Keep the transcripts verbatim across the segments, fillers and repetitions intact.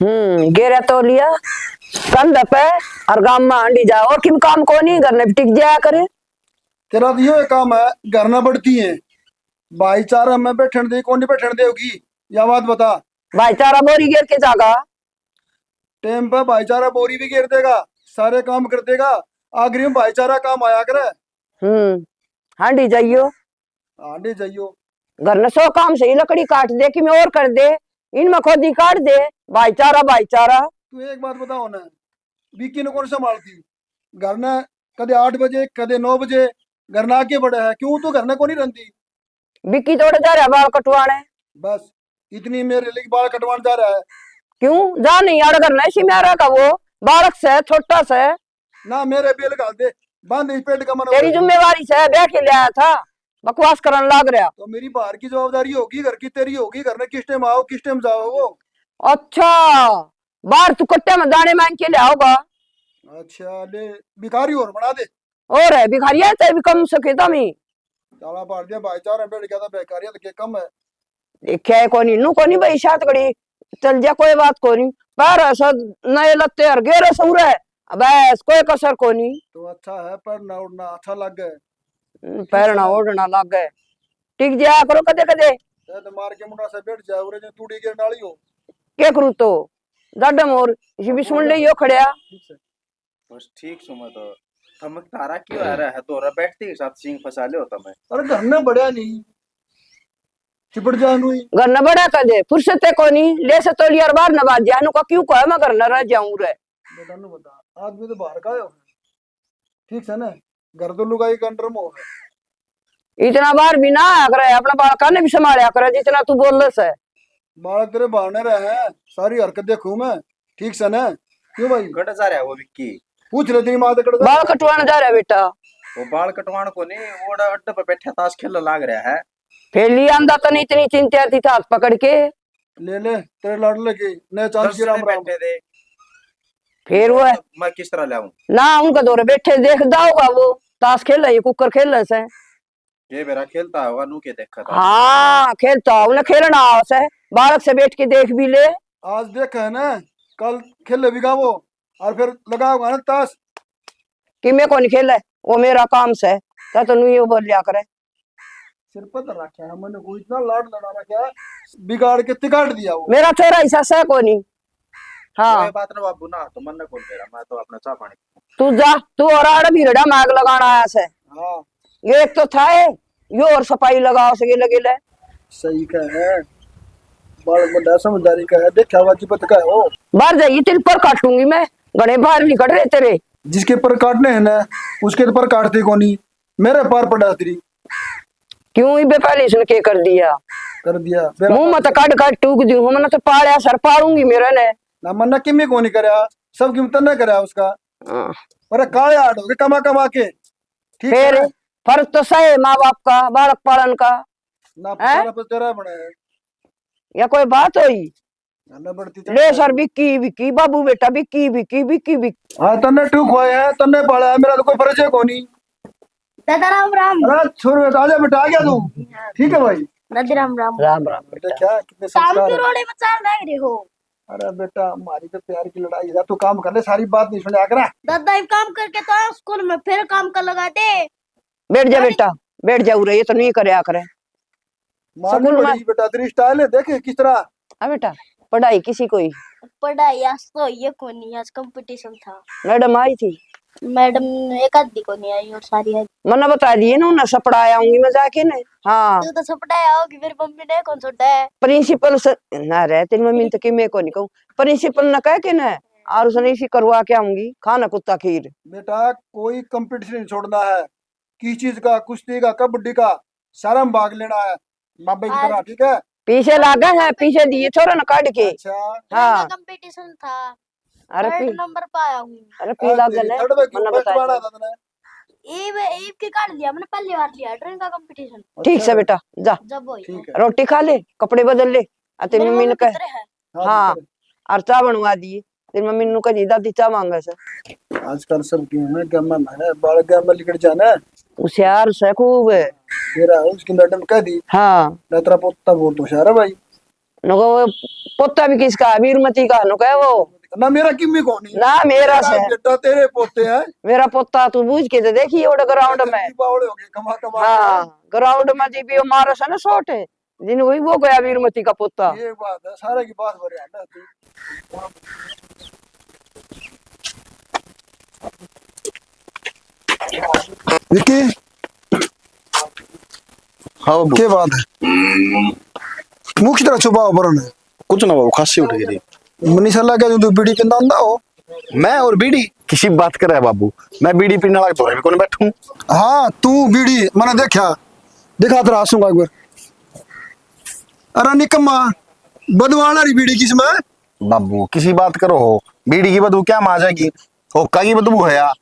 हम्म, गेरा तो लिया कंध पे और गाम में हांडी जा, और किम काम को नहीं, घर में भी टिक जाया करे। तेरा तो यो काम है, घर ना बढ़ती है, भाईचारा में बैठन दे, कौन नहीं बैठन देगी, या बात बता। भाईचारा बोरी गेर के जागा। टाइम पे भाईचारा बोरी भी गेर देगा, सारे काम कर देगा, आखिरी में भाईचारा काम आया करे। हम्म, हांडी जाइयो। हांडी जाइयो। घर ने सौ काम से ही लकड़ी काट दे, कि मैं और कर दे, इनमें खोदी काट दे। भाईचारा, भाईचारा। तू एक बात बताओ ना, विक्की ने कौन संभालती? घर ने कदे आठ बजे, कदे नौ बजे घर ने आके बड़े है, क्यों तू घर ने को नहीं रहती? विक्की तोड़े जा रहा बाल कटवाने। बस इतनी मेरे लिए बाल कटवाने जा रहा है। क्यों जा नहीं यार, घर ने इसी में रखा वो बालक से, छोटा से। ना मेरे बेल घाल दे, बांध इस पेट का मन। तेरी जिम्मेवारी से ब्याह के ले आया था, बकवास करन लाग रहा। तो मेरी बाहर की जवाबदारी होगी, घर की तेरी होगी, घर में किस टाइम आओ, किस टाइम जाओ वो। अच्छा, बाहर तू कट्टे में दाने मांग के ले आओगा। अच्छा, ले भिखारी और बना दे। और है भिखारी है, ते भी कम सके तमी। ताला पाड़ दिया, भाईचारा बैठ गया था, बेकारिया तो के कम है। देखा है कोनी, नू कोनी भाई, सात घड़ी चल जा, कोई बात कोनी। पर ऐसा नए लत्ते और गेरे सौरे, बस कोई कसर कोनी। तो अच्छा है, पहनना ओढ़ना अच्छा लगे। हम्म, पहनना ओढ़ना लगे, टिक जाया करो कदे कदे। ए तो मार के मुंडा से बैठ जा, उरे जो तूड़ी के नाली हो। के करूँ तो, जाडम और इसी भी सुन ले यो खड़या। ठीक से। बस ठीक सु मैं तो। थमक तारा क्यों आ रहा है? तोरा बैठते के साथ सींग फंसा ले होता मैं। अरे घर में बड़ा नहीं, चिपट जान हुई। घर न बड़ा कर दे, फुर्सत है कोनी, ले से तोली और बाहर न बाज जानु का क्यों कहे मैं घर न रह जाऊं रे। बेटा नु बता, आदमी तो बाहर का है, ठीक से ना? घर तो लुगाई के अंडर में हो। इतना बार भी ना आया करे, अपना बालका ने भी संभालिया करे जितना तू बोल से। बालक तेरे भावने रहे हैं, सारी हरकत देखूं मैं, ठीक से ना? क्यों भाई? कट जा रहा है वो विक्की। पूछ ले तेरी माँ से, कट जा बाल रहा है? कटवाने जा रहा है बेटा। वो बाल कटवान को नहीं, वो अड्डे पे बैठा ताश खेलने लाग रहा है। फेर लिया आंदा तने इतनी चिंता थी, हाथ पकड़ के। ले ले, तेरे लाडले के नए चांद दस की राम जने राम। बैठे थे। फिर वो तो मैं किस तरह लाऊं? ना उनका दौरे बैठे देखदा होगा वो, ताश खेल रहे, कुकर खेल रहे से। ये बेरा खेलता होगा, नू के देखा था। हाँ, खेलता, उन्हें खेलना आवे से, बालक से बैठ के देख भी ले। आज देखा है ना, कल खेले भी गावो और फिर लगाओगा ना ताश। कि मैं कौन खेले, वो मेरा काम से, तो तू ये बोल लिया करे। सिर पर तो रखा है, मैंने को इतना लाड लड़ा रखा है, बिगाड़ के तिगाड़ दिया वो। मेरा छोरा ऐसा सह कोनी। हाँ। कोई बात ना बाबू ना, तो मन ना कौन मेरा, मैं तो अपना चाह पानी। तू जा, तू और आड़ भी रड़ा माग लगाना आया से। हाँ। ये एक तो था ये, यो और सफाई लगाओ से ये लगे ले। सही कह है, बालक बड़ा समझदारी का है, देखा हुआ जीपत का है वो। बाहर जाइए, तेरे पर काटूंगी मैं, घने बाहर नहीं कट रहे तेरे। जिसके पर काटने हैं ना, उसके तो पर काटते कोनी। मेरे पार पड़ा तेरी। क्यों इबे पहले इसने के कर दिया? कर दिया। मेरा मुंह मत काट काट टूक दी हूं, मैंने तो पालिया सर पालूंगी मेरे ने। ना मन्ना किमी को नहीं करया, सब किम तन्ने करया उसका। हाँ। पर काले आड़ हो गए कमा कमा के। ठीक फिर है ना? फर्ज तो सही है माँ बाप का, बालक पालन का। ना हैं? सारा पर तेरा बना है। या कोई बात हुई? ना बढ़ती ले चढ़ती। सर, बिक्की, बिक्की, बाबू बेटा, बिक्की, बिक्की, बिक्की, बिक्की। हाँ, तन्ने टू खुआया है, तन्ने पाला है, मेरा तो कोई फर्ज है कोनी। दादा राम राम। अरे छोरे, आजा बेटा, आ गया तू। ठीक है भाई। दादी राम राम। राम राम बेटा। देखा, कितने काम संस्कार क्यों है। रोड़े में चाल रह रहे हो? अरे बेटा, हमारी तो प्यार की लड़ाई है, तू काम कर ले, सारी बात नहीं सुना करा। दादा, एक काम करके तो आया स्कूल में, फिर काम कर लगा दे। बैठ जा अरे। बेटा, बैठ जा उरे, ये तो नहीं करया करे। मारनी स्कूल में पड़ेगी बेटा, तेरी स्टाइल है, देखे किस तरह। हाँ बेटा, पढ़ाई किसी कोई। पढ़ाई आज तो ये कोनी, आज कंपटीशन था। मैडम आई थी? मैडम एक आधी कोनी आई और सारी आई। मन्ने बता दिए ना, उन्हें सपड़ा आऊंगी मैं जाके ने। हाँ। तू तो सपड़ा आओगी, मेरी मम्मी ने कौन छोड़ा है? प्रिंसिपल से ना रहे, तेरी मम्मी ने तो कि मैं को नहीं कहूँ। प्रिंसिपल ने कह के ना, और उसने इसी करवा के आऊंगी, खाना कुत्ता खीर। बेटा, कोई कंपटीशन नहीं छोड़ना है, किस चीज का, कुश्ती का, कबड्डी का, सारा में भाग लेना है, बाबे की तरह, आज ठीक है? पीछे लागे हैं, पीछे दिए छोरे ने काट के। अच्छा। हाँ। ड्राइंग का कंपटीशन था। अरे थर्ड पी-, नंबर पे आया हूँ। अरे पी हाँ, लागे तेरी ने, थर्ड में क्यों मन्ने फर्स्ट बताया बना था। था तने? ईब, ईब के काट लिया मैंने, पहली बार लिया ड्राइंग का कंपटीशन। ठीक से अच्छा। बेटा, जा। जब वही। ठीक है। रोटी खा ले, कपड़े बदल ले, आ तेरी मेरी मम्मी ने मम्मी कह। किधर है? हाँ, हाँ, भीतर। और चाय बनवा दी। तेरी मम्मी नु कह दी, दादी चाय मांगे से। आजकल सब की है ना, गामा में है, बाल गामा लिकड़ जाना। होशियार से खूब। मेरा उसकी मैडम कह दी। हाँ। मैं तेरा पोता बहुत होशियार है भाई। नको वो पोता भी किसका, वीरमती का, नको है वो। ना मेरा किम्मी कौन है? ना, मेरा से। बेटा, तेरे पोते हैं। मेरा पोता तू बूझ के तो देखी, ओड़ ग्राउंड में। बावड़े हो गए, कमा, कमा के। हाँ, ग्राउंड में जी भी वो मारो से ना शॉट, जिन वही वो गया वीरमती का पोता। ये बात है, सारे की बात हो रहा है ना तू। विक्की, हाँ बाबू। के बात है? मुंह की तरह छुपा हो पर ने? कुछ ना बाबू, खांसी उठ गई थी। मनीषा लगा जो तू बीड़ी पिंदा आंदा हो। मैं और बीड़ी? किसी बात कर रहा है बाबू, मैं बीड़ी पीने वाला धोरे भी कौन बैठूं। हाँ, तू बीड़ी, मैंने देखा, दिखा तेरा आंसू एक बार। अरे निकम्मा, बदवाला री बीड़ी किसमें? बाबू, किसी बात करो हो, बीड़ी की बदबू क्या मां जाएगी? हुक्का की बदबू है यार।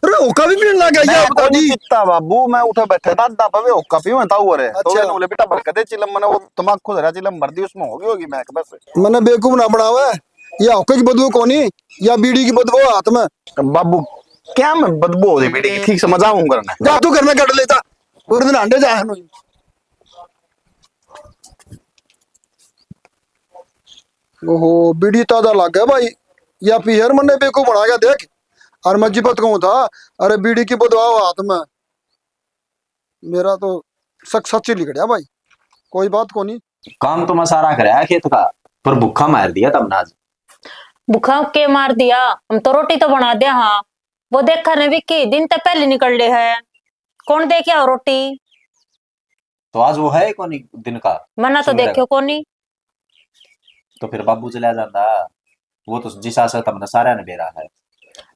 अरे हुक्का भी पीने लग गया, मैं या बता कोनी दी। पीता बाबू, मैं उठे बैठे था, अड्डा पे हुक्का पीवे ताऊ रे। तो अच्छा। मैंने बोले, "बेटा भर के दे चिलम," मैंने वो तमाकू धरा चिलम भर दी, उसमें होगी, होगी महक बस। मैंने बेवकूफ ना बनावे, या हुक्के की बदबू कोनी, या बीड़ी की बदबू हाथ में। बाबू, क्या मैं बदबू हो रही बीड़ी की, ठीक से मजाक हूं करना। जा तू घर में कट ले जा, पूरे दिन हांडे जा है। ओहो, बीड़ी ताजा लागे भाई, या पी यार मन्ने बेवकूफ बना गया देख। और मैं जिपत कहूँ था, अरे बीड़ी की बदवा हो हाथ में, मेरा तो शक सच ही लिकड़या भाई, कोई बात कोनी। काम तो मैं सारा करया खेत का, पर भूखा मार दिया तमने आज। भूखा के मार दिया, हम तो रोटी तो बना दिया। हाँ, वो देखा ने विक्की, दिन तो पहले निकल ले है, कौन दे के आओ रोटी? तो आज वो है कोनी दिन का? मना तो सुबह देखो का। कोनी। तो फिर बाबू चला जाता, वो तो जिस आशा तमने सारा ने बेरा है।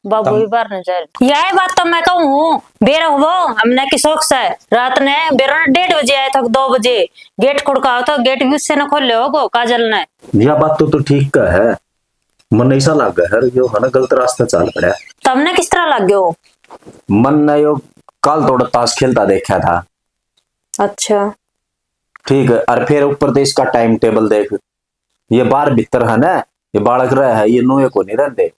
बाबू तम- भी बाहर न जा रहे। यह बात तो मैं कहूँ हूँ, बेरा हो हमने की शौक से। रात ने बेरा ने डेढ़ बजे आया था, दो बजे गेट खड़काओ था, गेट भी उससे न खोले होगो काजल ने। यह बात तो, तो ठीक का है, मन ऐसा लग है यो है ना गलत रास्ता चाल पड़ा। तमने किस तरह लग गयो? मन ने यो काल थोड़ा ताश खेलता देखा था। अच्छा। ठीक है, और फिर ऊपर तो इसका टाइम टेबल देख, ये बाहर भीतर है ना, ये बालक रहे है, ये नोए को नहीं रहते।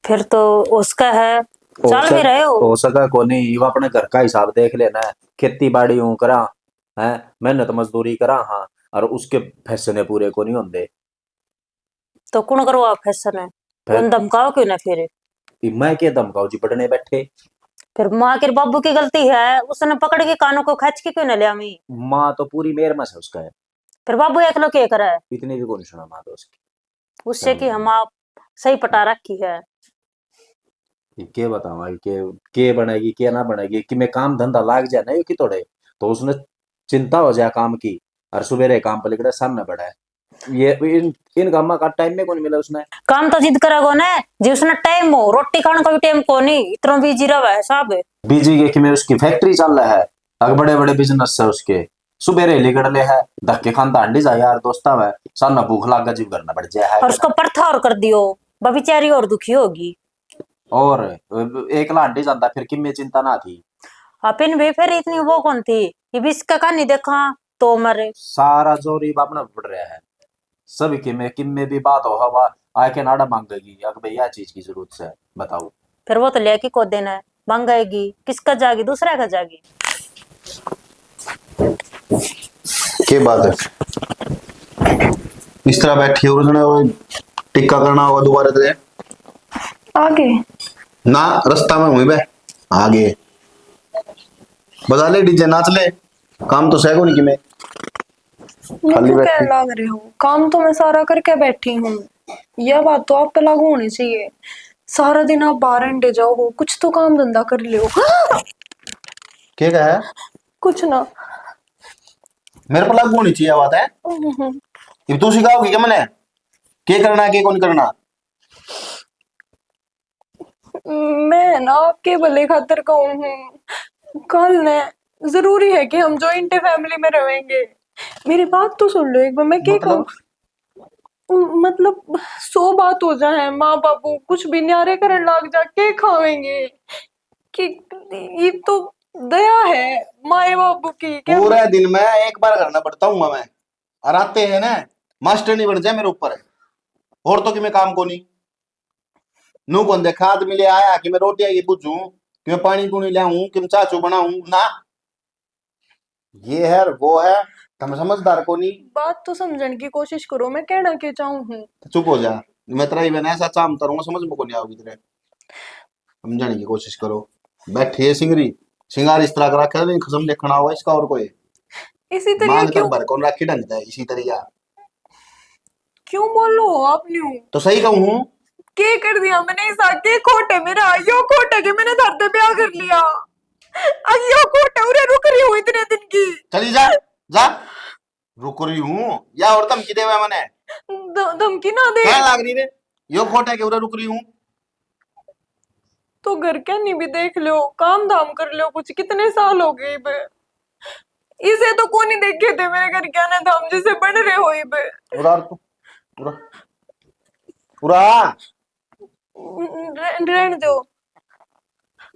फिर तो उसका है, हो चाल भी सक-, रहे हो। हो सका को नहीं, वो अपने घर का हिसाब देख लेना, खेती बाड़ी हूँ करा है, मेहनत मजदूरी करा हाँ, और उसके फैसले पूरे को नहीं होंदे। तो कौन करवा फैसले? फिर? उन धमकाओ क्यों ना फिर? ई मैं के धमकाओ जी, बड़ने बैठे। फिर माँ के बाबू की गलती है, उसने पकड़ के कानों को खींच के क्यों ना लिया मी? माँ तो पूरी मेर में से उसका है। फिर बाबू एकलो के करे? इतनी भी कौन सुना माँ तो उसकी। उससे की हम आप सही पटा रखी है। ये के बतावा, ये के, के बनेगी, के ना बनेगी, कि मैं काम धंधा लाग जाए ना, ये कि थोड़े, तो उसने चिंता हो जाए काम की, और सुबेरे काम पर लिकड़े, सामने बड़ा है। ये इन, इन कामा का टाइम में कौन मिला उसने? काम तो जिद करेगो ना, जी उसने टाइम हो, रोटी खाने का भी टाइम को नहीं, इतना बिजी रहा है साहब। बिजी के कि मैं उसकी फैक्ट्री चल रहा है, अग बड़े बड़े बिजनेस है उसके, सुबेरे लिकड़ ले है, धक्के खान तो हांडी जा यार दोस्ता है, सामने भूख लाग गया, जीव करना पड़ जाए है। और उसको परथा और कर दियो, बेचारी और दुखी होगी। और एक लांडी जाता फिर किम्मे चिंता ना थी। अपन भी फिर इतनी वो कौन थी, ये भी इसका का नहीं देखा तो मरे। सारा जोर इब अपना पड़ रहा है। सब किम्मे, किम्मे भी बात हो हवा आके नाड़ा मांगेगी, अक भाई यह चीज की जरूरत है, बताओ। फिर वो तो लेके को देना है, मांगेगी, किसका जागी, दूसरा का जागी। के बात है? इस तरह बैठी हो, उसने वो टिक्का करना होगा दोबारा तेरे। आगे? ना, रास्ता में हुई बे। आगे। बजा ले डीजे, नाच ले। काम तो सै को नहीं कि मैं। मैं खाली क्यों बैठी। कहने लाग रहे हो? काम तो मैं सारा करके बैठी हूँ। यह बात तो आप पे लागू होनी चाहिए। सारा दिन आप बाहर अंडे जाओ हो, कुछ तो काम धंधा कर लो। के कहा है? कुछ ना। मेरे पर लागू होनी चाहिए बात है। हम्म। इब तू सिखाओगी क्या मैंने? के करना, के कौन करना? मैं ना आपके भले खातर कहूँ हूँ, कल ने जरूरी है कि हम जॉइंट फैमिली में रहेंगे। मेरी बात तो सुन लो एक बार, मैं क्या कहूँ? मतलब? मतलब, सौ बात हो जाए, माँ बाबू कुछ भी न्यारे करन लाग जा, के खावेंगे? कि ये तो दया है माए बाबू की। क्या पूरे दिन में एक बार घर ना पड़ता हूँ मैं, और आते हैं ना, मास्टर नहीं बन जाए मेरे ऊपर, और तो कि मैं काम को नहीं। नू कौन देखा आदमी ले आया कि मैं रोटियां की बुझूं, कि मैं पानी पुनी लाऊं, कि मैं चाचू बनाऊं ना। ये है और वो है, तुम समझदार को नहीं। बात तो समझण की कोशिश करो, मैं कहना के चाहूँ हूँ। तो चुप हो जा। मैं तेरा ही बहन ऐसा चाम करूंगा, समझ में को नहीं आओगी तेरे। समझने की कोशिश करो। बैठी है सिंगरी, सिंगार इस तरह का रखा है, खसम देखना होगा इसका और कोई। इसी तरह मांग क्यों तक भर कौन राखी ढंग है इसी तरह। क्यों बोलो हो आप न्यू? तो सही कहूँ हूँ। के कर दिया मैंने ऐसा? के खोट है मेरा? यो खोट है कि मैंने धरते ब्याह कर लिया। अब यो खोट है, उरे रुक रही हूँ इतने दिन की। चली जा, जा। रुक रही हूँ या और धमकी देवे मैंने? ध- धमकी ना दे। क्या लाग रही रे? यो खोट है कि उरे रुक रही हूँ। तो घर के नहीं भी देख लो, काम धाम कर लो कुछ। कितने साल हो गए इबे, इसे तो कोनी देखे थे मेरे घर के ने धाम जैसे बन रहे हो इबे। उरा तू, उरा, उरा। रह- रहने दो।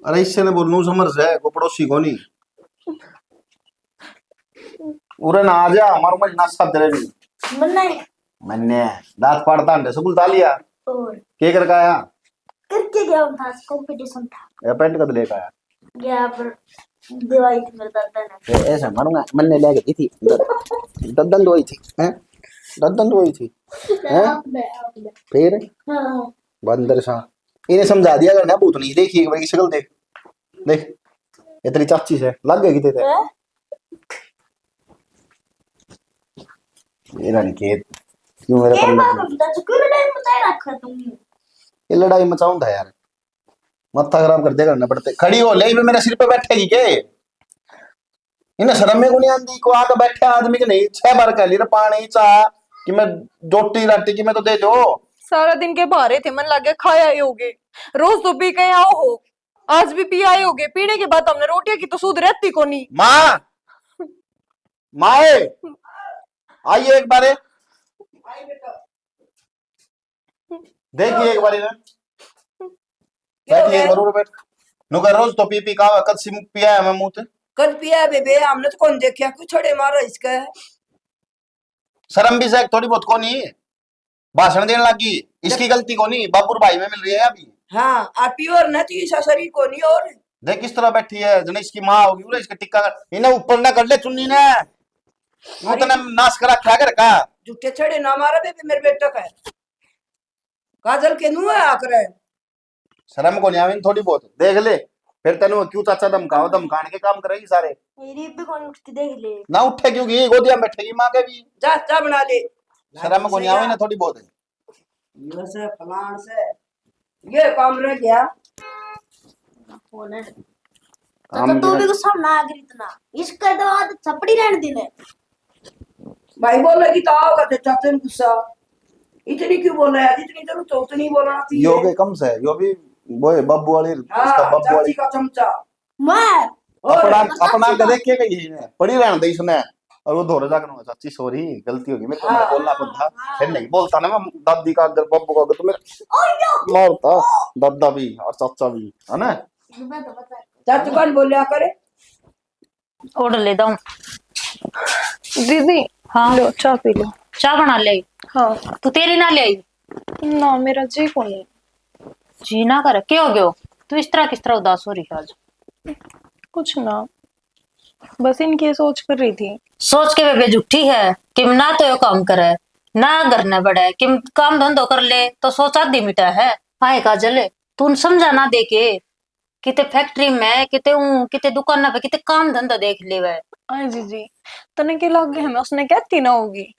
अरे इससे ने बोलनू समझ से को पड़ोसी को नहीं। उरे ना आ जा, मारो मज ना साथ रे भी। मन्ने मैंने दांत पाड़ता अंडे से बुलता लिया। और के कर आया? करके गया था, कंपटीशन था। ये पैंट कद लेकर आया? गया पर दवाई थी मेरे दादा ने। ये ऐसा मारूंगा, मैंने लेके दी थी। दद्दन दवाई थी, हैं? दद्दन दवाई थी, हैं? आपने आपने फिर हाँ। बंदर सा इन्हें समझा दिया करना, भूत नहीं देखी, एक बार की शक्ल देख, देख, ये तेरी चाची से लग गई किते। हैं? ये रानी खेत क्यों मेरा ये पल्ला बात हम तो क्यों लड़ाई मचा रखा तुमने? ये लड़ाई मचाऊं था यार, माथा खराब कर देगा ना पड़ते। खड़ी हो ले, ये मेरे सिर पे बैठेगी के? इन्हें शर्म में को नहीं आंदी, को आके बैठे आदमी के नहीं, छह बार कह ली रे पानी चा कि मैं रोटी राटी की मैं तो दे दो। सारा दिन के बाहर थे, मन लागे खाया ही होगे। रोज तो पी के आओ हो, आज भी पी आए होगे। पीने के बाद हमने रोटियां की तो सूध रहती कोनी। माँ, माए, आइए एक बारे, देखिए एक बारी ना, बैठिए एक बार और बैठ। नुकर रोज तो पी पी का कद सी पिया है मैं मुंह ते? कद पिया है बेबे? हमने तो कौन देखा, क्यों छड़े मारा इसका? शर्म भी से थोड़ी बहुत कोनी, भाषण देने लगी। इसकी गलती कोनी, बाबू भाई में मिल रही है अभी। हाँ, आप प्योर ना तो ऐसा शरीर को नहीं और। देख किस तरह बैठी है, जने इसकी माँ होगी, उरे इसका टिक्का कर, इन्हें ऊपर ना कर ले चुन्नी ने, वो तने नाश करा क्या घर का। झूठे छड़े ना मारा बेबे मेरे बेटा का। काजल के नुआ आकर है। शर्म को नहीं आवे थोड़ी बहुत, देख ले। फिर तने वो क्यों चाचा धमकाओ, धमकाने के काम करेगी सारे। मेरी भी कौन उठती देख ले। ना उठे क्योंकि गोदिया में बैठेगी माँ के भी। जा, जा बना ले। शर्म को नहीं आवे ना थोड़ी बहुत। ये से फलान से ये काम रह गया। कौन है? काम तो तू भी भी गुस्सा ना कर इतना। इसका तो आज छपड़ी रहने देने। भाई बोलेगी तो आओगा तो चाचा ने गुस्सा। इतनी क्यों बोल रहा है? जितनी जरूरत हो उतनी बोलना चाहिए। यो के कम से, यो भी वो है, बाबू वाली, हाँ, इसका बाबू चाची वाली। का चमचा। मैं और अपना चाची अपना का। कदे के गई है, पड़ी रहने दे इसने। और वो धोरे जाकर, चाची सॉरी, गलती होगी मेरे को, मैं हाँ, बोलना हाँ, कौन था, हाँ। फिर नहीं बोलता ना मैं दादी का अगर बाबू का अगर तो मेरे ओयो। मारता दादा भी और चाचा भी, है ना? चाचू कौन बोलिया करे? ओढ़ ले दाऊं। दीदी, हाँ। लो चाय पी लो। चाय बना ले। हाँ। तू तेरी ना ले आई? ना, मेरा जी कोनी। जी ना कर, क्या हो गयो? तू इस तरह किस तरह उदास हो रही है आज? कुछ ना, बस इनकी सोच कर रही थी। सोच के बेबे झूठी है कि ना तो यो काम करे, ना घर न बड़े, कि काम धंधो कर ले तो सोच आधी मिटा है। आए काजल, तू समझा ना दे के, किते फैक्ट्री में, किते ऊं, किते दुकान पे, किते काम धंधा देख लेवे। आए जीजी, तने के लागे है मैं उसने कहती ना होगी?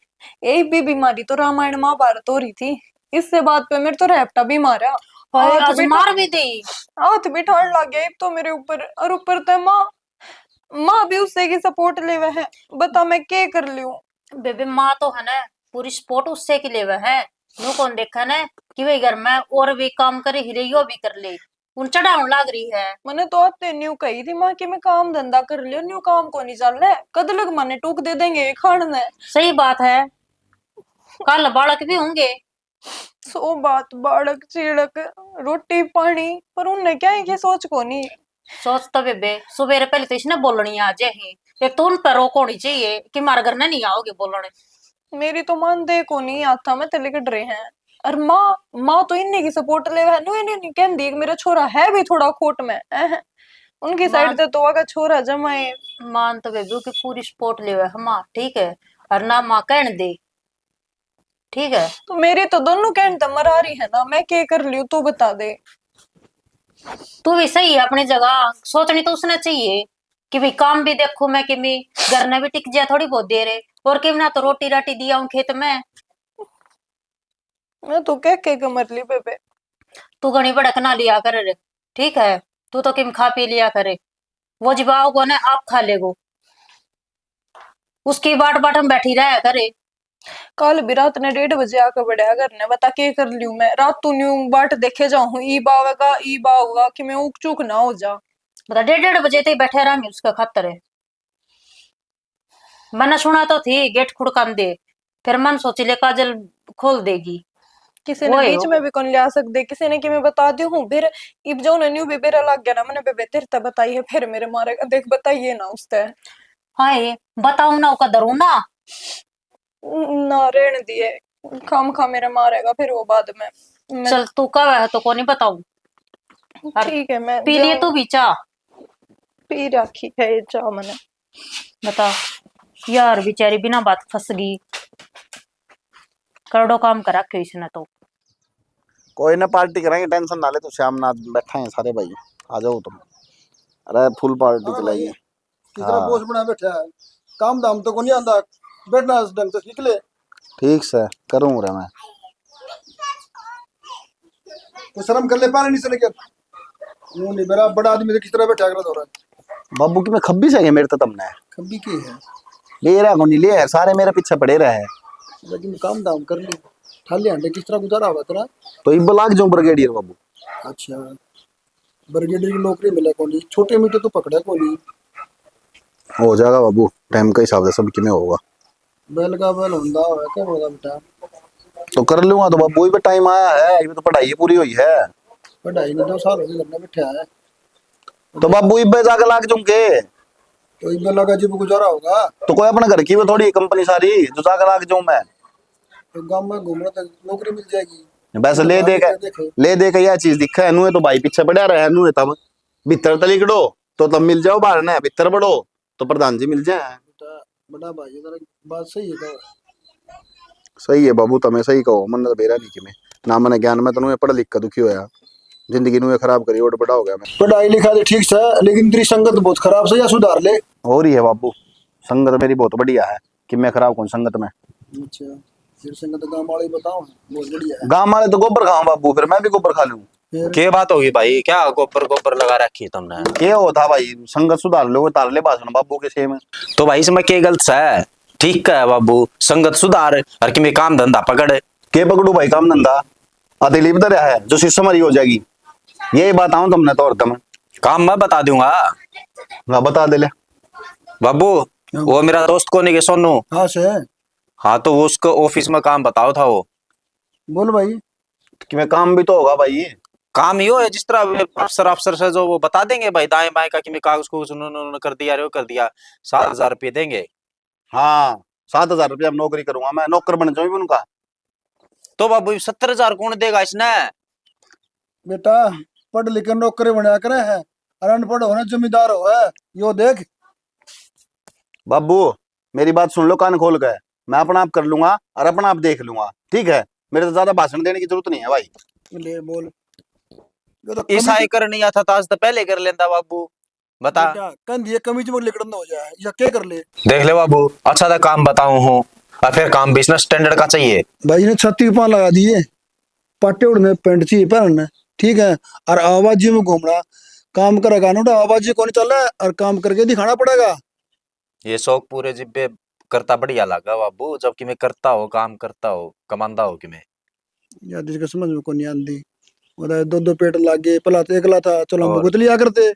यही भी बीमारी तो रामायण महाभारत हो रही थी। इससे बात पे मेरे तो रैपटा भी मारा। हाय, हाथ आज भी मार भी दी। हाथ भी ठाण लग गया इब तो मेरे ऊपर। और ऊपर ते माँ, माँ भी उससे की सपोर्ट लेवे है। बता मैं के कर लूं? बेबे, माँ तो है ना, पूरी सपोर्ट उससे की लेवे है। न्यू कौन देखा ना कि वही घर में और भी काम करे ही रही, यो भी कर ले, उन चढ़ावन लाग रही है। मने तो आते न्यू कही थी माँ कि मैं काम धंधा कर लियो, न्यू काम को नहीं चल रहा। कद लग मने टूक दे देंगे खान ने। सही बात है, कल बालक भी होंगे। सो बात, बालक चीड़क, रोटी पानी, पर उनने क्या है कि सोच को नहीं। सोच तो बेबे, सवेरे पहले तो इसने बोलनी आ जाए ही, एक तो उन पर रोक होनी चाहिए कि मारे घर ने नहीं आओगे बोलने। मेरी तो मानते को नहीं, हाथा में तले कट रहे हैं। और माँ, माँ तो इन्ने की सपोर्ट लेवे है, न्यू इन्ने नहीं कहती कि मेरा छोरा है भी थोड़ा खोट में, हैं? उनकी साइड माँ से तो आगा छोरा जमाए मान तो बेबे की पूरी सपोर्ट लेवे हमार, ठीक है, और ना माँ कहन दे, ठीक है। तो मेरी तो दोनों कहन तो मरा रही है ना, मैं के कर लियो, तू बता दे। तू भी सही है अपनी जगह, सोचनी तो उसने चाहिए कि भाई काम भी देखो मैं, किमी घर ने भी टिक जाए थोड़ी बहुत देर, और किम ना तो रोटी राटी दिया हूँ खेत में। मैं तो कह कह के मर ली बेबे। तू घणी भड़क ना लिया कर रे, ठीक है, तू तो किम खा पी लिया करे, वो जब आओगा ना आप खा लेगो, उसकी बाट बाट में बैठी रहा करे। काल भी रात ने डेढ़ बजे आके बड़या घर ने, बता के कर लियो मैं, रात तू न्यू बाट देखे जाऊँ, ई बावेगा ई बावेगा कि मैं ऊक चूक ना हो जा। बता डेढ़ डेढ़ बजे तक बैठे रहेंगे उसका खातर। मैंने सुना तो थी गेट खुड़कान दे, फिर मन सोची ले काजल खोल देगी। किसी ने बीच में भी कौन लिया सकते, किसी ने कि मैं बता दी हूँ। फिर इब जो उन्हें न्यू भी बेरा लग गया ना, मैंने बेबे तेरे तक बताई है, फिर मेरे मारे देख बताइए ना उसते। हाय बताऊं ना, ओका धरूं ना। ना, रहने दिए, खाम खा मेरा मारेगा फिर वो बाद में। मैं चल, तू कह है तो कोनी बताऊं। ठीक है, मैं पी लिए तू भी चाह? पी रखी है ये चाह मैंने। बता यार, बेचारी बिना बात फंस गई, करड़ो काम कर रखे इसने तो। कोई ना, पार्टी करेंगे, टेंशन ना ले तू। शाम ना बैठा है सारे भाई, आ जाओ तुम। अरे फुल पार्टी चलाइए। किस तरह हाँ। बॉस बना बैठा है, काम धाम तो को नहीं आंदा, बैठना ढंग से सीख ले। ठीक से करूँ रे मैं। तो शर्म कर ले, पहले नहीं से लेके मुंह नहीं मेरा, बड़ा आदमी तो किस तरह बैठा कर रहा है। बाबू की मैं खब्बी से मेरे तो तमने खब्बी की है। ले रहा को नहीं ले, सारे मेरे पीछे पड़े रहे। लेकिन काम धाम कर ले, ठाले हांडे किस तरह गुजारा हुआ तेरा? तो इब लाग जाऊं ब्रिगेडियर बाबू। अच्छा, ब्रिगेडियर की नौकरी मिले कोनी, छोटे मीटे तो पकड़े कोनी। हो जाएगा बाबू, टाइम के हिसाब से सब किमें होगा। बैल का बैल होंदा होवे, क्या होगा बेटा? तो कर लूंगा तो बाबू, इबे टाइम आया है, इबे तो पढ़ाई पूरी हुई है। पढ़ाई में दो साल हो गए, घर में बैठा है। तो बाबू इबे जाके लाग जाऊंगे। तो इबे लगा जब गुजारा होगा। तो कोई अपने घर की वो थोड़ी कंपनी सारी जो जाके लाग जाऊं मैं। तो गांव में घूमना तो नौकरी मिल जाएगी। बस ले दे के, ले दे के यह चीज दिखा है, नुए तो भाई पीछे पड़ा रहा है, नुए तब भीतर तलिकड़ो तो तब मिल जाओ बाहर ने, भीतर बढ़ो तो प्रधान जी मिल जाए। बेटा, बड़ा भाई, जरा बात सही है तो। सही है बाबू, तमे सही कहो, मन तो बेरा नहीं कि मैं ना, मैंने ज्ञान में तनु पढ़ लिख के दुखी होया, जिंदगी नु खराब करी, और बड़ा हो गया मैं। पढ़ाई लिखा तो ठीक से, लेकिन तेरी संगत बहुत खराब से, या सुधार ले। हो रही है बाबू, संगत मेरी बहुत बढ़िया है, कि मैं खराब कौन संगत में। अच्छा, फिर संगत गांव वाले बताओ, बहुत बढ़िया है। गांव वाले तो गोबर खाओ बाबू, फिर मैं भी गोबर खा लूं। फिर? के बात होगी भाई, क्या गोबर गोबर लगा रखी है तुमने? के हो था भाई, संगत सुधार लो, उतार ले भाषण बाबू के सेम। तो भाई इसमें के गलत है? ठीक है बाबू, संगत सुधार और किमें काम धंधा पकड़। के पकड़ू भाई काम धंधा? अतिलीप धरया है जो सिस्टम हरी हो जाएगी। यही बात आऊं तुमने तो और तुम काम मैं बता दूंगा। हाँ, बता दे ले। बाबू, हाँ। वो मेरा दोस्त को नहीं के सोनू। हाँ सर। हाँ, तो वो उसको ऑफिस में काम बताओ था वो। बोल भाई। कि मैं काम भी तो होगा भाई। काम यो है जिस तरह वे अफसर, अफसर से जो वो बता देंगे भाई, दाएं बाएं का कि मैं कागज कुगज उन्होंने, उन्होंने कर दिया, रे कर दिया, सात हजार रुपये देंगे। हाँ, सात हजार रुपया में नौकरी करूंगा मैं, नौकर बन जाऊं उनका। तो बाबू सत्तर हजार कौन देगा इसने? बेटा, पढ़ लिख के नौकरी बनया करे है, और अनपढ़ होने जमींदार हो है, यो देख। बाबू, मेरी बात सुन लो कान खोल के, मैं अपना आप कर लूंगा और अपना आप देख लूंगा, ठीक है? मेरे तो ज्यादा भाषण देने की जरूरत नहीं है भाई। ले बोल। ये तो ऐसा कमीज ही करनी आता तो आज तो पहले कर लेंदा बाबू। बता। बेटा, कंधी एक कमीज में लिकड़न हो जाए, या क्या कर ले? देख ले बाबू, अच्छा था काम बताऊं हूँ, और फिर काम भी इसने स्टैंडर्ड का चाहिए। भाई ने छाती पे पान लगा दिए, पाटे उड़ने पैंट चाहिए पहनने, ठीक है, और आवाजी में घूमना, काम करेगा ना तो आवाजी कौन चले, और काम करके दिखाना पड़ेगा। ये शौक पूरे जिब्बे करता बढ़िया लगा बाबू, जबकि मैं करता हो, काम करता हो, कमांदा हो कि मैं। यार, जिसके समझ में कोनी आंदी, वो तो दो दो पेट लागे, पहला तो एकला था, चलो हम और भुगत लिया करते।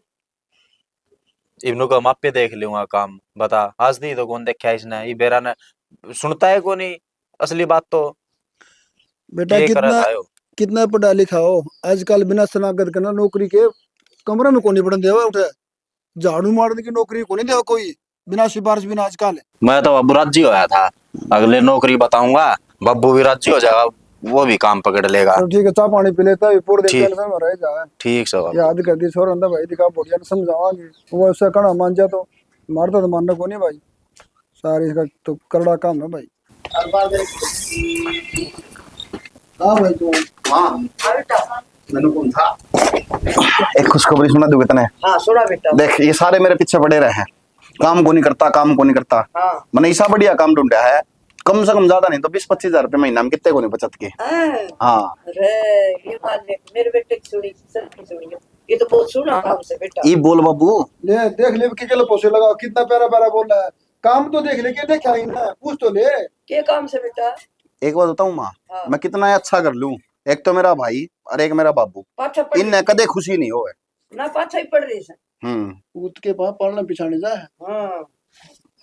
इबनू का मापे देख लूंगा काम, बता, आज नहीं तो कौन देखा इसने, ये बेरा ने सुनता है कोनी असली बात तो। बेटा, ये कितना, कितना पढ़ा लिखा हो, आजकल बिना स्नागत करना नौकरी के कमरे में कोनी पड़न देवा उठे। झाड़ू मारने की नौकरी कोनी देवा कोई, बिना सिफारिश, बिना आजकल। मैं तो बाबू राजी होया था, अगले नौकरी बताऊंगा, बाबू भी राजी हो जाएगा, वो भी काम पकड़ लेगा। चल ठीक है, चाय पानी पी लेता है, पूरे दिन ठीक। टेंशन में रह जाए। ठीक से बाबू। याद कर दी छोरा ने भाई, दिखा बढ़िया ने समझावांगे, वो उससे कहना मान जा तो। मारता तो मानना को नहीं भाई, सारे इसका तो करड़ा काम है भाई। हाँ भाई, तो हाँ, मैंने कौन था? एक खुशखबरी सुना दूं तने। हाँ, सुना बेटा। देख, ये सारे मेरे पीछे पड़े रहे हैं, काम को नहीं करता, काम को नहीं करता। हाँ। मैंने ऐसा बढ़िया काम ढूंढा है, कम से कम ज्यादा नहीं तो बीस पच्चीस हजार रुपये महीना में कितने को नहीं बचत के। हाँ। हाँ। अरे, ये बात देख, मेरे बेटे की सुनी, सबकी सुनी। ये तो बहुत सुना काम से बेटा। ये बोल बाबू। ले, देख ले, के के पोसे लगा, कितना प्यारा प्यारा बोल रहा है। काम तो देख ले, के देखा ही ना, पूछ तो ले। के काम से बेटा? एक बात बताऊं माँ, हाँ। मैं कितना ही अच्छा कर लूं, एक तो मेरा भाई और एक मेरा बाबू, पाछा पड़ इनने रही। कदे खुशी नहीं होवे। ना पाछा ही पड़ रही से। हम्म। पूत के पास पालना पिछाने जा। हाँ।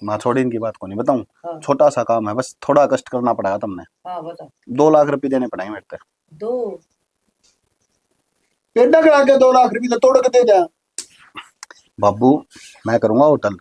माँ छोड़, इनकी बात को नहीं बताऊं। हाँ। छोटा सा काम है, बस थोड़ा कष्ट करना पड़ेगा तुमने। हाँ, बता। दो लाख रुपए देने पड़ेंगे मेरे तक। दो? पेड़ा के आगे दो लाख रुपए तो तोड़ के दे दे। बाबू, मैं करूंगा होटल,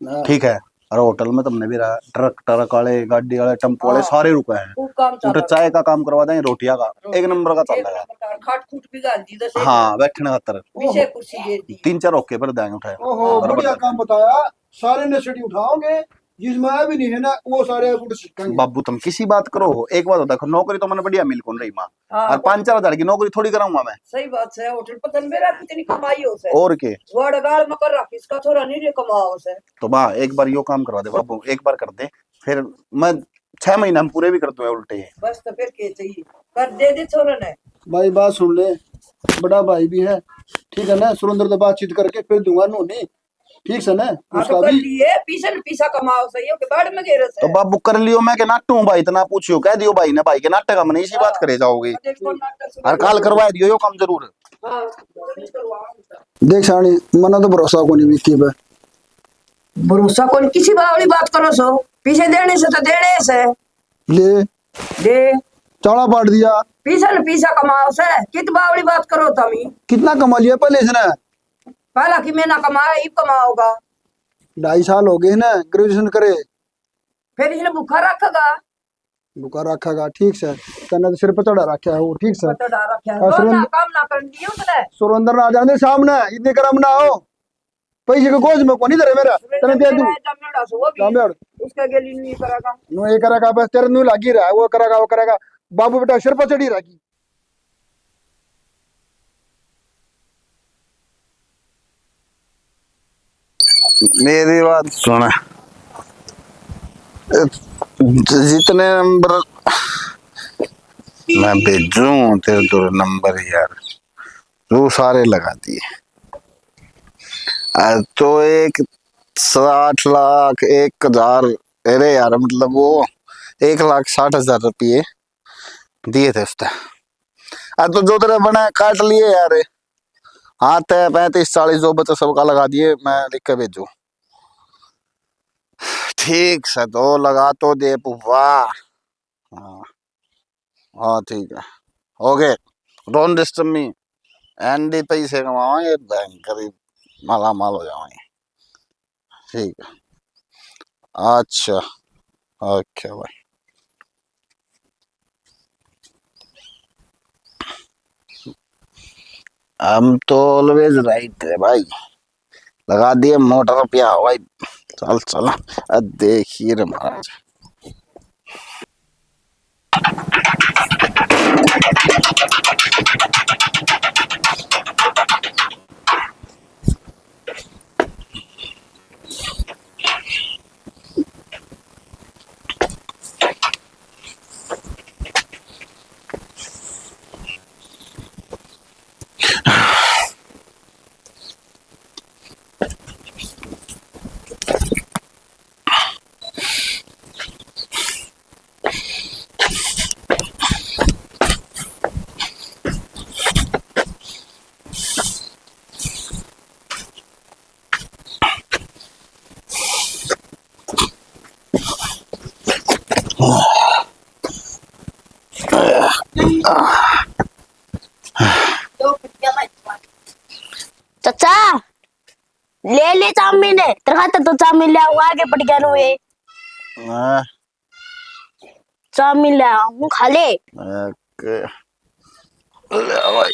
हाँ। ठीक है, और होटल में तुमने भी रहा, ट्रक, ट्रक वाले, गाड़ी वाले, टेम्पो वाले, हाँ। सारे रुके हैं। खूब काम चल उठे रहा। चाय का काम करवा देंगे, रोटियां का, रोटी, एक नंबर का चल एक रहा है। नंबर का, और खाट खूट भी गाल दी, दस एक हाँ, बैठने खातर। पीछे कुर्सी दे दी। तीन चार होके पर देंगे उठे। ओहो, बराबर बढ़िया कर काम देंगे। बताया, सारे नशेड़ी उठाओगे, जिसमें भी नहीं है ना, वो सारे गुट सीखेंगे। बाबू, तुम किसी बात करो, एक बात देखो, नौकरी तो मैंने बढ़िया मिल कौन रही माँ, हाँ, और वो पाँच चार हजार की नौकरी थोड़ी कराऊंगा मैं। सही बात है, होटल पतन मेरा कितनी कमाई हो से। और के? वाड़ गाड़ में कर रखी, इसका छोरा नहीं रे कमाओ से। तो बा, एक बार यो काम करवा दे बाबू, एक बार कर दे, फिर मैं छह महीना में पूरे भी कर दूंगा उल्टे। बस तो फिर के चाहिए, कर दे दे छोरे ने। भाई बात सुन ले, बड़ा भाई भी है, ठीक है ना, सुरेंद्र तो बातचीत करके फिर दूंगा नू नहीं। ठीक से ना, हाँ, उसका तो कर भी लिए, पीछे न पीछा कमाओ सही हो के बाड़ में गेरे से। तो बाबू कर लियो, मैं के नाटू हूँ भाई, इतना पूछियो, कह दियो भाई ने, भाई के नाटक हमने इसी बात हाँ, करे जाओगे। देख कौन नाटक सुना और काल करवा दियो यो काम जरूर। हाँ, जरूर करवाऊंगा। देख सानी, मना तो भरोसा को नहीं बीती पे। भरोसा को नहीं, किसी बावली बात करो सो, पीछे देने से तो देने से। ले। दे। चाला पाट दिया। पीछे न पीछा कमाओ से, कित बावली बात करो तमी। कितना कमा लिया पहले इसने? पहला की मैं ना कमाया, इब कमाओगा। ढाई साल हो गए ना ग्रेजुएशन करे। फिर इसने भूखा रखेगा। भूखा रखेगा, ठीक से। तने तो सिर पे चढ़ा रखा है वो, ठीक से। सिर पे चढ़ा रखा है। और और सुरेंद्र ना काम ना करन दिए उसने। सुरेंद्र ना आ जाने सामने, इतने करम ना हो। पैसे के गोज में कोनी धरे मेरा, सुरेंद्र तने दे दूं। मेरा है जामनेड़ा से, वो भी जामनेड़। उसके गेली नहीं करेगा। नो ये करेगा, बस तेरे नु लागी रहा, वो करेगा, वो करेगा। बाबू बेटा सिर पे चढ़ी रहेगी। मेरी बात सुन, ज-, जितने नंबर मैं भेजूं तेरे तो नंबर यार, तू सारे लगा दिए। आ, तो एक साठ लाख, एक हजार, अरे यार, मतलब वो एक लाख साठ हजार रुपये दिए थे उसने। आ, तो जो तेरा बना काट लिए यार। हाँ, तय पैंतीस चालीस जो बचे सबका लगा दिए, मैं लिख के भेजू। ठीक से, दो लगा तो दे बुआ। हाँ, हाँ, ठीक है, OK। Don't disturb me। Andy पैसे कमावांगे, भयंकर ही माला माल हो जावांगे। ठीक है, अच्छा, OK भाई। हम तो always right है भाई, लगा दिए मोटर पे, आओ भाई, चल चल। अब देखिए रे महाराज। चाचा, ले ले चाउमीन, तेरे खातर तो चाउमीन ले आऊंगा, आगे पड़ गया नु ये। हाँ। चाउमीन ले आऊं, खा ले। OK। ले भाई।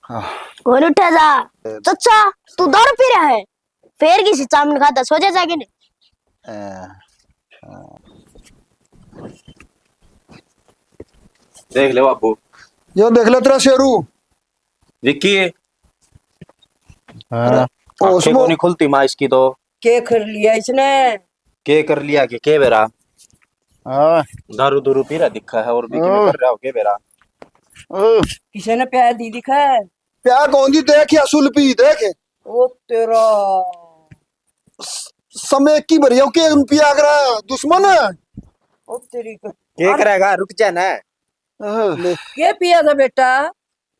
हाँ। कौन उठा जा? चाचा, तू दारू पी रहा है? फेर किसी चामन खाता, सो जा जाके ने। ए, हाँ। देख ले बाबू। यो देख ले तेरा शेरू। विक्की। हाँ। अरे, होश आंखें में को नहीं खुलती माँ इसकी तो। के कर लिया इसने? के कर लिया के, के बेरा? हाँ। दारू दूरू पी रहा दिखा है और भी किमें हाँ। कर रहा हो के बेरा? ओ। किसी ने प्यार दी दिखा है? प्यार कौन दी? देख या सुल्फी देख। ओ तेरा। स-, समय की भरिया के पिया करा दुश्मन। ओ तेरी क-, के अरे करेगा, रुक जा ना। हाँ। ले। के पिया था बेटा?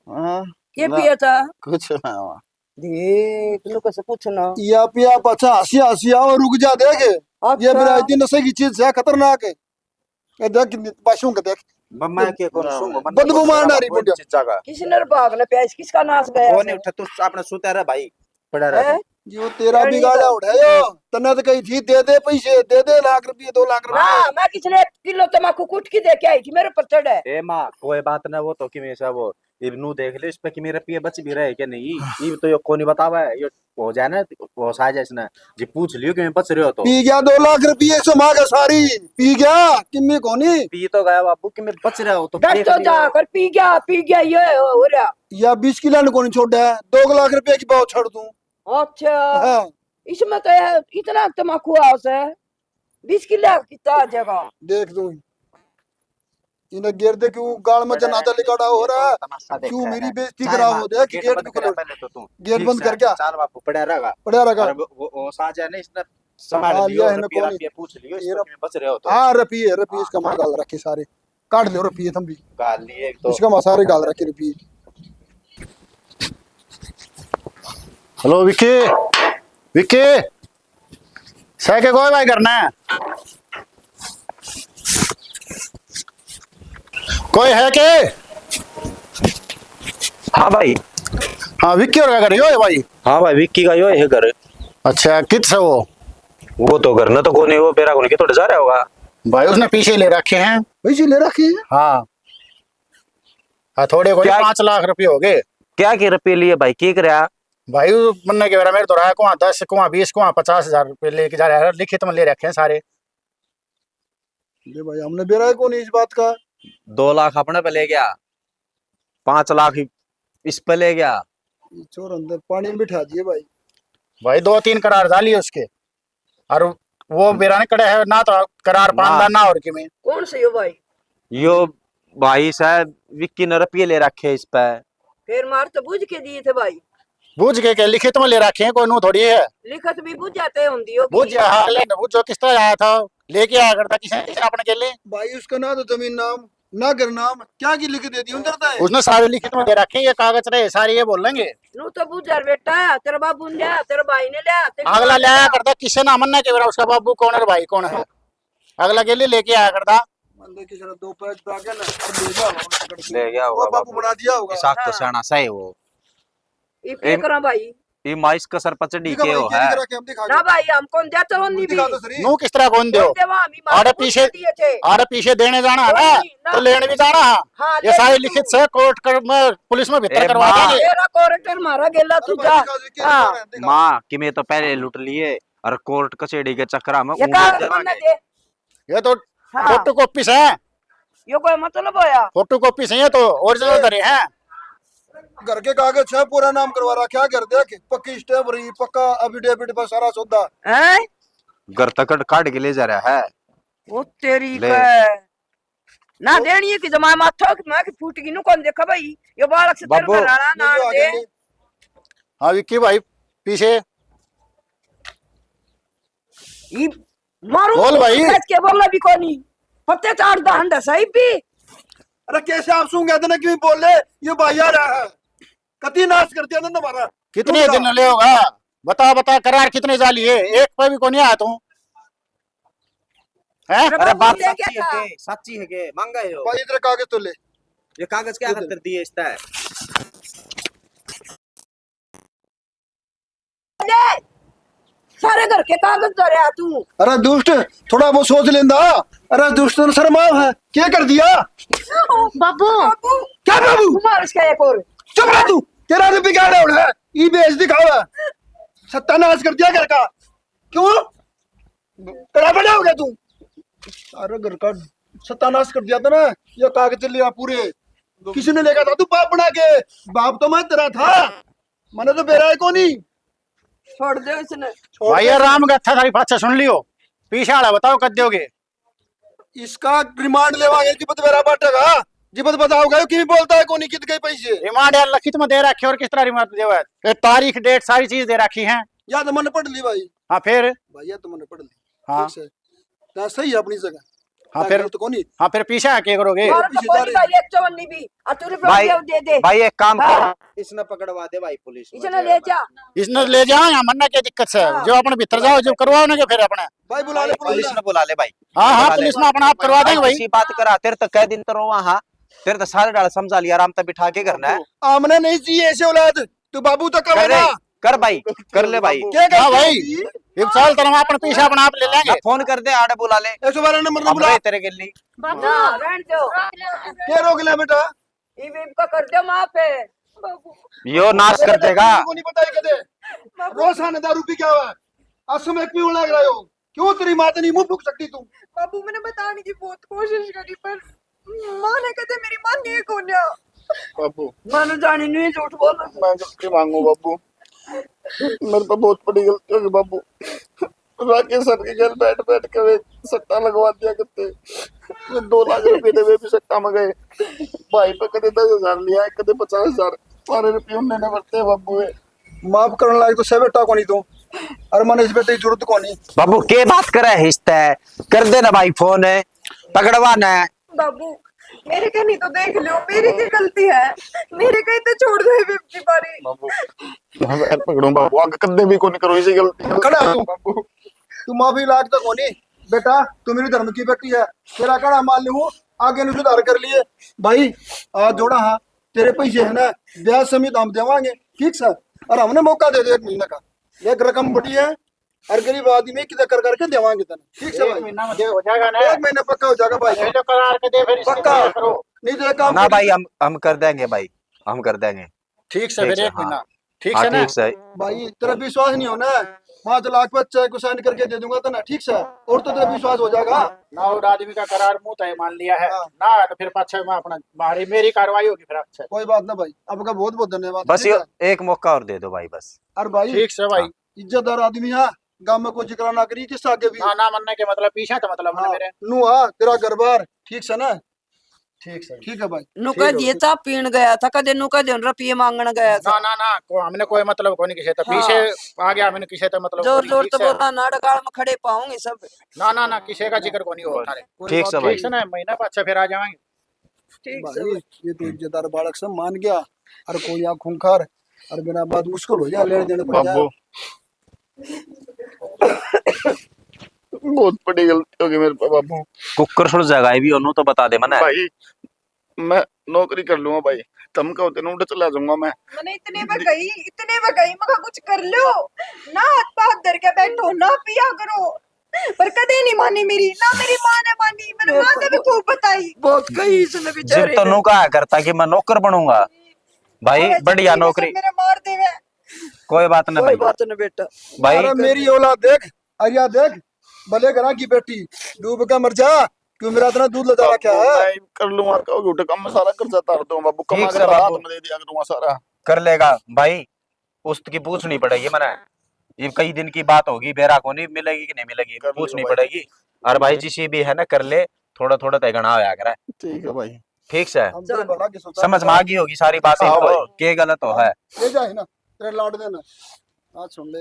हाँ। के ना, पिया था? कुछ ना हुआ। देख, नु कैसे पूछना। या पिया पाछा हंसी हंसी आओ, रुक जा देख। ये अच्छा। मेरा इतनी नशे की चीज है, खतरनाक है। ये देख, कितनी पाछू के देख। ब-, मैं के कौन सूंगा, बदबू मारना रही बुढ़िया। चीजा का। किसने रे भाग ने प्यास, किसका नाश गया कौन है? उठा, तू अपना सुता रह भाई, पड़ा रह हैं? तू। यो तेरा भी गाला उठायो, तन्ने तो कही थी, दे दे पैसे, दे दे लाख रुपये, दो लाख रुपये। हाँ, मैं किसने किलो तमाकू कुट की दे के आई थी, मेरे पर चढ़े। ए माँ, कोई बात ना, वो तो किमें से वो इब नू देख ले, इस पे किमें रुपये बच भी रहे कि नहीं। इब तो यो कोनी बतावा है, यो हो जाए ना, होश आ जाए इसने। जी पूछ लियो किमें बच रहे हो तो। पी गया दो लाख रुपये से मांगा सारी, पी गया, किमें कोनी। पी तो गया बाबू, किमें बच रहे हो तो डर देख तो लियो। जा कर पी गया, पी गया, ये हो, हो रहा। या बीस किलो ने कोनी छोड़ा है, दो लाख रुपये की बात छोड़ दूं। अच्छा। हाँ। इसमें तो यार इतना तमाकू आओ से, बीस किलो कितना आ जाएगा? देख तू। इन्हें गेर दे, क्यों गाल में जनाजा लिखाड़ा हो रहा है? तमाशा देख क्यों रहा मेरी है। बेइज्जती कराओ? देख, गेट बंद कर, पहले तो तू। गेट बंद कर क्या? चल बापू, पड़ा रहेगा। पड़ा रहेगा। और वो, वो, वो साजा ने इसने संभाल लियो, है ना, रुपये, कौन? रुपये पूछ लियो, इस ये पर रप-, बच रहे हो तो। हाँ, रुपये, रुपये हाँ। इसका मां गाल रखे सारे। काट लियो रुपये थम भी। गाल लिए एक तो। इसका मां सारे गाल रखे रुपये। हेलो विक्की, विक्की। सह के कोई भाई करना है? कोई है के? हाँ भाई। हाँ, विक्की और का घर यो है भाई? हाँ भाई, विक्की का यो है घर। अच्छा, कित से वो? वो तो घर ना तो कोनी, वो बेरा कोनी के थोड़े जा रहा होगा। भाई, उसने पीछे ले रखे हैं। पैसे ले रखे हैं? हाँ। हाँ, थोड़े कोनी, क्या? पाँच लाख रुपये हो गए। क्या के रुपये लिए भाई, के करया? भाई, वो मन्ने के बेरा मेरे तो रहा कुआं दस, कुआं बीस, कुआं पचास हजार रुपये लेके जा रहा है, लिखित में ले रखे हैं सारे। ले भाई, हमने बेरा ही कोनी इस बात का। दो लाख अपने पे ले गया, पाँच लाख इस पे ले गया। ये चोर अंदर पानी में बिठा दिए भाई। भाई, दो तीन करार जा लिए उसके, और वो बेरा ने कड़े है ना, तो करार ना। पांदा ना और किमें। कौन से यो भाई? यो भाई साहब, विक्की ने रुपये ले रखे इस पे। फिर मार तो बूझ के दिए थे भाई। बूझ के, के लिखित में ले रखे हैं, कोई नू थोड़ी है। लिखत भी बूझ जाते होंदी होगी। बूझ, हाँ, ले, बूझो किस तरह आया था, लेके आया करता किसी ने अपने के लिए। भाई, उसका ना तो जमीन नाम, ना घर नाम, क्या की लिख दे दी, उधर तो है। उसने सारे लिखित में दे रखे हैं, ये कागज रहे सारे, ये बोल लेंगे। नू तो बूझ यार बेटा, तेरा बाबू ने लिया, तेरा भाई ने लिया, तेरी अगला माँ ने लिया लिया। करता किसी ना मन्ने के बेरा, उसका बाबू कौन है, भाई कौन है, अगला के लिए लेके आया करता। बंदे किसी ने दो पैक पे आके ना, और ले गया होगा उन्होंने पकड़ के। ले गया वो होगा बाबू बाबू। बना दिया होगा। इसाक तो हाँ। सियाना सा है वो। ये क्या ए, करा भाई? ये माइस का सर पचड़ी दिखा के भाई, हो क्या है। दिख रहा, क्या दिखा ना दो। भाई, हम कौन देते हो नहीं दिखा भी। तो सही। नू किस तरह कौन दो? कौन देवा? हम ही मार अरे के पीछे, दिए थे। अरे पीछे देने जाना है कोई ना, नहीं, ना। तो लेने भी जाना है। हाँ, ये लेने सारे भी। लिखित से कोर्ट कर, में, पुलिस में भीतर ए, करवा माँ। देंगे। तेरा कोर्ट मारा गेला तू अरे जा। भाई, दिखा दो, क्या हाँ। दिखा रहे हैं, दिखा। माँ, कि मैं तो पहले लूट लिए और कोर्ट कचेड़ी के चक्कर में ये ऊंधे कागज देवांगे। बनने दे। ये तो हाँ। फोटोकॉपी से है। यो कोई मतलब होया? फोटोकॉपी से, ये तो ओरिजिनल धरे हैं। घर के कागज है, पूरा नाम करवा रखा है, घर देख, पक्की स्टैम्प रही, पक्का एफिडेविट पर सारा सौदा। हैं? घर तक काट के ले जा रहा है। वो तेरी ले। का। ना देनी है कि जमा माथो कि मैं कि फूट गिनू कौन देखा भाई? यो बालक से तेरे बाबू। घर आला ना ये जो दे। आगे ले। हाँ विक्की भाई, पीछे। ई मारू बोल भाई। खींच के बोला भी कोनी। पत्ते चाट दा हंडा साहिब भी। अरे कैसे आप सूंगे इतने क्यों बोले? ये भाई आ रहा है। कति नाश कर दिया ना तुम्हारा। कितने रुक जा। दिन ले होगा? बता, बता, करार कितने जा लिए? एक पे भी कोनी आया तू। हैं? अरे अरे बात बोल दे सच्ची क्या है था? के? सच्ची है के? मांगा है यो। भाई इधर कागज तो ले। ये कागज क्या इधर। खातर दिए इस तय? ले, सारे घर के कागज धरया तू। अरे दुष्ट, थोड़ा बहुत सोच लेंदा। अरे दुष्ट, तन्ने शर्म आवे है, क्या कर दिया? बाबू। क्या बाबू? मार इसका एक और। चुप रह तू। तेरा तो बिगाड़ा होना है, ये बेच दिखावा। सत्यानाश कर दिया घर का। क्यों? तेरा बड़ा हो गया तू। सारे घर का सत्यानाश कर दिया था ना। ये कागज लिया पूरे। किसी ने लेकर था तू बाप बना के? बाप तो मैं तेरा था, मैंने तो बेरा है कोनी। छोड़ दो इसने। छोड़ भाई, दे। ये राम गाथा थारी पाछे सुन लियो, पीछे वाला बताओ कद दोगे? इसका रिमांड लेवांगे, जिबत बेरा बाटेगा, जिबत बताओगा कि बोलता है कोनी, कित गए पैसे। रिमांड यार लिखित में दे रखी, और किस तरह रिमांड देवा है? ये तारीख, डेट, सारी चीज दे रखी है। या तो मैंने पढ़ ली भाई। हाँ, फिर? भाई, या तो मैंने पढ़ ली। हाँ। ठीक है, तो सही है अपनी जगह। हाँ, ना फिर? गलत कोनी। हाँ, फिर पीछे आके करोगे? मारो तो पीछे जा कोनी रहे। भाई, एक चवन्नी भी। और तू रुपया भाई, दे, दे। भाई, एक काम हाँ। कर, इसने पकड़वा दे भाई पुलिस में, इसने जेल ले में। जा। इसने ले जाओ यहाँ, मन्ना क्या दिक्कत से? हाँ। जो अपने भीतर जाओ, जो करवाओ ना, जो फिर अपने। भाई, बुला ले, भाई, पुलिस पुलिस ने। ने बुला ले भाई। हाँ, हाँ, बुला ले। पुलिस में अपना आप करवा देंगे भाई। अच्छी बात करा, तेरे तो कह दिन तो रो वहाँ, तेरे तो सारे डाल समझा लिया, आराम तक बिठा के करना है। आमने नहीं चाहिए ऐसे औलाद, तू बाबू तो कर कर रे, ना। कर भाई, कर ले भाई। क्या हाँ करते भाई, हो? ये साल तरह अपन पीछे अपना आप ले लेंगे। ना फोन कर दे, आड़े बुला ले। एक सौ बारह नंबर तो हम बुला। रहे तेरे के लिए। बाबू, हाँ। रहने दो। क्या रोक लिया बेटा? ये भी इनका कर दो माफ है। बाबू। यो नाश कर देगा। को नहीं पता है कदे। बाबू। रोज आने दारू पी क्या हुआ? असम एक पीवन लग रहा हो। क्यों तेरी माँ तो नहीं मुंह फूक सकती तू? बाबू, मैंने बताने की बहुत कोशिश करी, पर माँ ने कहते मेरी माँ नहीं कोन्या। बाबू। मानो जानी नहीं झूठ बोल। मैं गलती मांगू बाबू, मेरे पे बहुत बड़ी गलती होगी बाबू। राकेश सर के घर बैठ बैठ के वे सट्टा लगवा दिया करते। वे दो लाख रुपए ने वे भी सट्टा में गए। भाई पे कदे दस हजार लिया है, कदे पचास हजार। सारे रुपये उन्होंने भरते हैं बाबू। वे माफ करने लायक तो सह बेटा को नहीं तू, और मैंने इस बेटे की जरूरत को नहीं। बाबू, के बात करे है इस तय? कर दे ना भाई फोन, पकड़वा ना। बाबू, मेरे कहीं तो देख लो, मेरी की गलती है, मेरे कहीं तो छोड़ दो ये बेवकूफी बारी। बाबू, मैं पैर पकड़ूं बाबू, आगे कदे भी कोनी करो इसी गलती। खड़ा हो तू। बाबू। तू माफी लायक तो कोनी बेटा, तू मेरी धर्म की बेटी है, तेरा कहना मान लूं, आगे ने सुधार कर लिए। भाई, आ जोड़ा हाँ, तेरे पैसे है ना, ब्याज समेत हम देवांगे, ठीक सर। और हमने मौका दे दे एक महीने का, एक रकम बड़ी है, और गरीब आदमी किधर कर करके देवांगे तने, ठीक सर एक भाई? महीना में दे हो जाएगा ना? एक महीना पक्का हो जाएगा भाई। ये तो करार के दे, फिर इसकी पक्का। बात करो। नहीं तो एक काम ना करिए। भाई, हम, हम कर देंगे भाई, हम कर देंगे। ठीक सर, ठीक फिर सर, एक हाँ। महीना। ठीक हाँ, सर ना? ठीक सर। भाई, तेरा विश्वास नहीं होना है, पाँच लाख पे चेक को साइन करके दे दूंगा तने, ठीक सर? और तो तेरा विश्वास हो जाएगा। ना, और आदमी का करार मुंह तय मान लिया है। हाँ। ना, तो फिर पाछे मैं अपना, मारी, मेरी कार्रवाई होगी फिर आपसे। कोई बात ना भाई, आपका बहुत बहुत धन्यवाद, बस ठीक ये है? एक मौका और दे दो भाई, बस। अरे भाई, ठीक सर भाई। हाँ। इज्जतदार आदमी है, गांव में कोई जिक्र ना करी किससे आगे भी। ना, ना, मन्ने के मतलब पीछे तो मतलब हाँ, मेरे। नू हाँ, तेरा घर बार, ठीक सै ना? ठीक सै। ठीक है भाई। नु ठीक कह है। दिए चाह पीण गया था, कदे नु कह दियो रुपये मांगण गया था। ना, ना, ना, को, हमने कोई मतलब कोनी किसे तो हाँ। पीछे आ गया, हमने किसे तो मतलब जोर कोनी, जोर ठीक तो सै। बोला ना, गाल में खड़े पाऊंगे सब। ना, ना, ना, किसे का जिक्र कोनी हो थारे। कोई ठीक बात सै नहीं। भाई। ठीक सै ना, महीना पाछे फिर आ जावांगे। ठीक सै भाई, भाई। ये तो इज्जतदार बालक सै, मान गया। और कोई या खूंखार और बिना बात मुश्किल हो जाए, लेने देने पड़ जाए। बाबू। बहुत बड़ी गलती हो गई मेरे पे बाबू। कुकर सुन जाएगा ये भी, ओनू तो बता दे मने। भाई, मैं नौकरी कर लूंगा भाई, धमका होते ना उठ चला जाऊंगा मैं। मैंने इतने में गई, इतने में गई, मखा कुछ कर लो ना, हाथ पे हाथ धर के बैठो ना, पिया करो। पर कदे नहीं मानी मेरी, ना मेरी माँ ने मानी, मैंने माँ ने भी खूब बताई। बहुत कही इसने बेचारे जब तो ने। नू कहा करता कि मैं नौकर बनूंगा भाई, अरे बढ़िया जिंदगी में नौकरी। मेरे मार देवे। कोई बात ना कोई भाई। बात ना बेटा। भाई। अरे मेरी औलाद देख, अरिया देख, भले घरा की बेटी, डूब के मर जा, क्यों मेरा इतना दूध लगा बाबू, रखा है? मैं कर लूंगा, कहो उठे काम में सारा कर्जा तार दूंगा बाबू, कमा ठीक के सै हाथ बाबू। में दे दिया करूंगा सारा। कर लेगा भाई। उसकी पूछनी पड़ेगी मने। ये कई दिन की बात होगी, बेरा कोनी मिलेगी कि नहीं मिलेगी, कर पूछनी लियो भाई। पड़ेगी। और भाई जिसी भी है ना कर ले, थोड़ा थोड़ा तय घना होया करे। ठीक है भाई। ठीक सै? हम तो भला की सोचा समझ में आ गई होगी सारी बातें हाँ तो, भाई। के गलत हो है। ले जा है ना, तेरे लाड देना। आज सुन ले,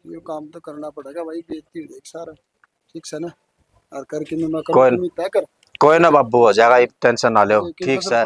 ये काम तो करना पड़ेगा भाई, बेइज्जती हो जाएगी सारा। ठीक सै ना? और करके मैं, मैं कोई करूँ, तू तय कर। कोई ना बाबू, हो जाएगा, ये टेंशन ना लो। ठीक सै।